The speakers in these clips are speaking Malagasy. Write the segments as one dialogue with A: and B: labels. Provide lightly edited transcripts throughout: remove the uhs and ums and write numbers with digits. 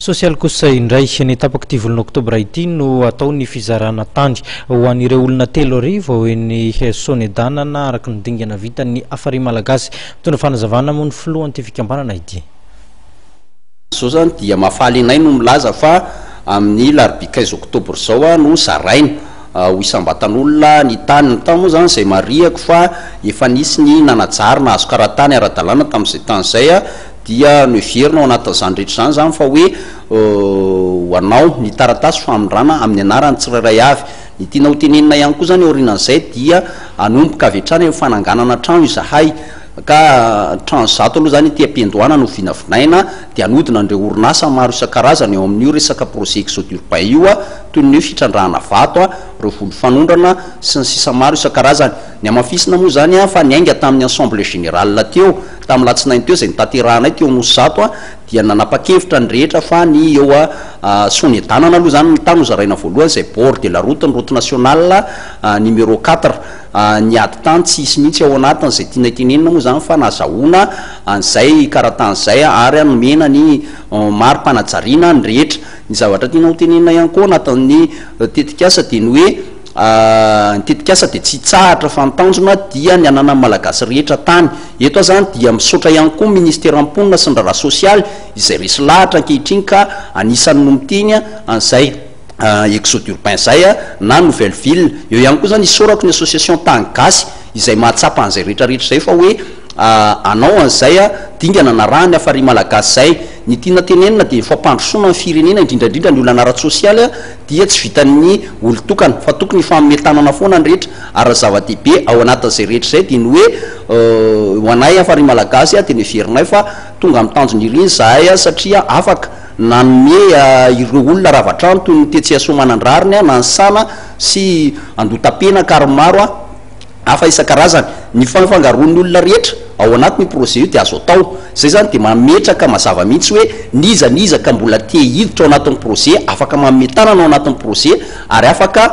A: Sosialy kosa indray, ny tapak'ity volana oktobra ity no atao ny fizarana tany ho an'ireo olona 3000 eny Sonedanana, araka ny dingana vitan'ny Hafari Malagasy. Mitondra fanazavana moa ny filohan'ity fikambanana ity.
B: Izao zany dia mahafaly anay no milaza fa amin'ny larobia 15 oktobra izao no zaraina ho isam-batan'olona ny tany. Ny tany moa zany izay marihako fa efa nisy ny nanajary nahazo kara-tany ara-dalàna tamin'izay tany izay, dia noheverina ao anatin'izany rehetra izany zany fa hoe ho anao ny taratasy famindrana amin'ny anaran'ny tsirairay avy. Ny tiana ho tenenina ihany koa zany aorianan'izay dia hanomboka avy hatrany amin'ny fananganana trano izahay, ka trano 100 aloha zany ety am-piandohana no vinavinaina, dia hanodina an'ireo orinasa maro isan-karazany eo amin'io resaka projet exode urbain io, toy ny hoe fitrandrahana vato, ireo voly fanondrana sy ny sisa maro isan-karazany. Ny hamafisina moa zany fa niainga tamin'ny assemblée générale teo tamin'ny latsinainy teo izay notanterahanay teo Anosizato, dia nanapa-kevitra ny rehetra fa ny eo Sonedanana aloha zany ny tany hozaraina voalohany, izay bord de la route, ny route nationale numéro 4. Ny ady tany tsy hisy mihitsy ao anatiny. Izay tianay tenenina moa zany fa nazahoana an'izay karatany izay ary nomena ny mari-panajariana ny rehetra. Ny zavatra tiana ho tenenina ihany koa anatin'ny tetikasa dia ny hoe ny tetikasa dia tsy hitsahatra, fa ny tanjona dia ny ananan'ny Malagasy rehetra tany. Eto aho zany dia misaotra ihany koa ministeran'ny mponina sy ny raharaha sosialy izay resy lahatra ankehitriny ka anisan'ny no miteny an'izay exode urbain zay na nouvelle ville. Eo ihany koa zany isaorako ny association Tany Gasy izay mahatsapa an'izay rehetrarehetra izay fa hoe anao an'izay dingana narahany Hafari Malagasy zay. Ny tiana tenenina dia fampandrosoana ny firenena, indrindrandrindra ny olana ara-tsosialy, dia tsy vitan'ny olon-tokana fa tokony hifanome tanana foana ny rehetra. Ary ny zava-dehibe ao anatin'izay rehetra izay dia ny hoe ho anay Hafari Malagasy dia neverinay fa tonga amin'ny tanjona iriny zahay, satria afaka nanome ireo olona rava-trano toy ny tetsy Soamanandrariny na ny Sana sy Andohatapenaka ary maro hafa isan-karazany. Ny fangaroan'ny olona rehetra ao anatin'io projet io dia azo atao. Izay zany dia mametraka mazava mihitsy hoe n'iza n'iza ka mbola te hiditra ao anatin'ny projet, afaka manome tanana ao anatin'ny projet ary afaka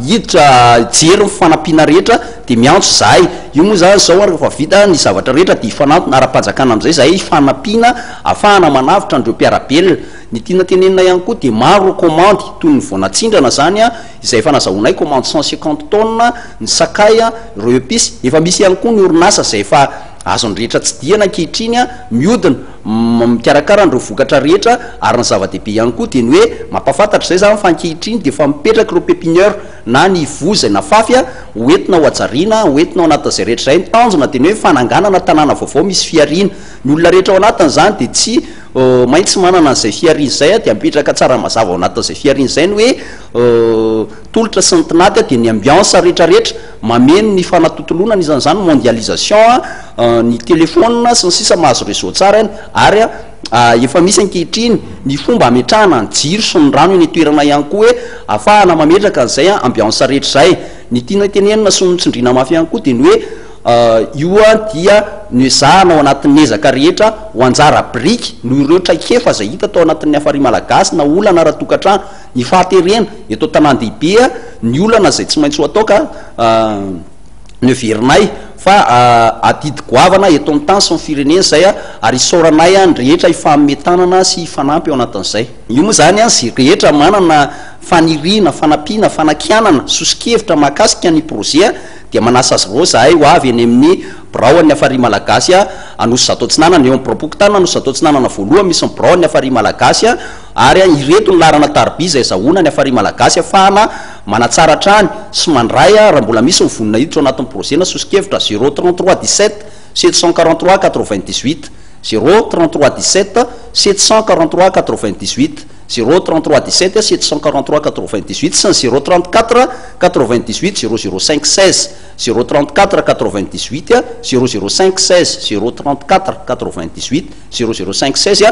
B: hiditra hijery ny fanampiana rehetra, dia miantso zahay. Io moa zany zao rehefa vita ny zavatra rehetra dia hifanantona ara-panjakana amin'izay zahay hifanampiana ahafahana manavotra an'ireo mpiara-belona. Ny tiana tenenina ihany koa dia maro ireo commande toy ny voanatsindrana zany izay efa nazahoanay commande 150 tonnes, ny sakay, ireo épices. Efa misy ihany koa ny orinasa izay efa azon'ny rehetra tsidihana ankehitriny miodina mikarakara an'ireo vokatra rehetra. Ary ny zava-dehibe ihany koa dia ny hoe mampahafantatra izay zany fa ankehitriny dia efa mipetraka ireo pépinière na ny voa izay nafafy hoentina ho hajariana, hoentina ao anatin'izay rehetra izay. Ny tanjona dia ny hoe fananganana tanàna vaovao misy fihariana. Ny olona rehetra ao anatin'izany dia tsy maintsy manana an'izay fihariana izay, dia mipetraka tsara mazava ao anatin'izay fihariana izay ny hoe tolotra sy ny tinady, dia ny ambiance rehetrarehetra mameno ny fanatontoloana, anisan'izany mondialisation, ny téléphone sy ny sisa, mahazo réseau tsara iny. Ary efa misy ankehitriny ny fomba ametrahana ny jiro sy ny rano eny an-toerana ihany koa hoe ahafahana mametraka an'izay ambiance rehetra izay. Ny tiana tenenina sy notsindriana mafy ihany koa dia ny hoe io dia noezahana ao anatin'ny ezaka rehetra ho anjara biriky noho ireo traikefa izay hita tao anatin'ny Hafari Malagasy na olana ara-tokantrano, ny fahaterena eto an-tanàn-dehibe, ny olana izay tsy maintsy ho atao, ka noheverinay fa adidy goavana eto amin'ny tany sy ny firenena izay, ary isaoranay ny rehetra hifanome tanana sy hifanampy ao anatin'izay. Io moa zany zay rehetra manana faniriana, fanampiana, fanakianana, soso-kevitra mahakasika ny projet dia manasa azy ireo zahay ho avy eny amin'ny birao an'ny Hafari Malagasy Anosizato Atsinanana, eo amin'ny birao-pokontany Anosizato Atsinanana voalohany misy ny birao an'ny Hafari Malagasy. Ary ireto ny laharana tarobia izay azahoana ny Hafari Malagasy ahafahana manatsara hatrany sy mandray raha mbola misy ny vonona hiditra ao anatin'ny projet na soso-kevitra: 0 33 17 743 98, 0 33 17 743 98, 0 33 17 743 98 sy ny 0 34 98 005 16, 0 34 98 005 16, 0 34 98 005 16.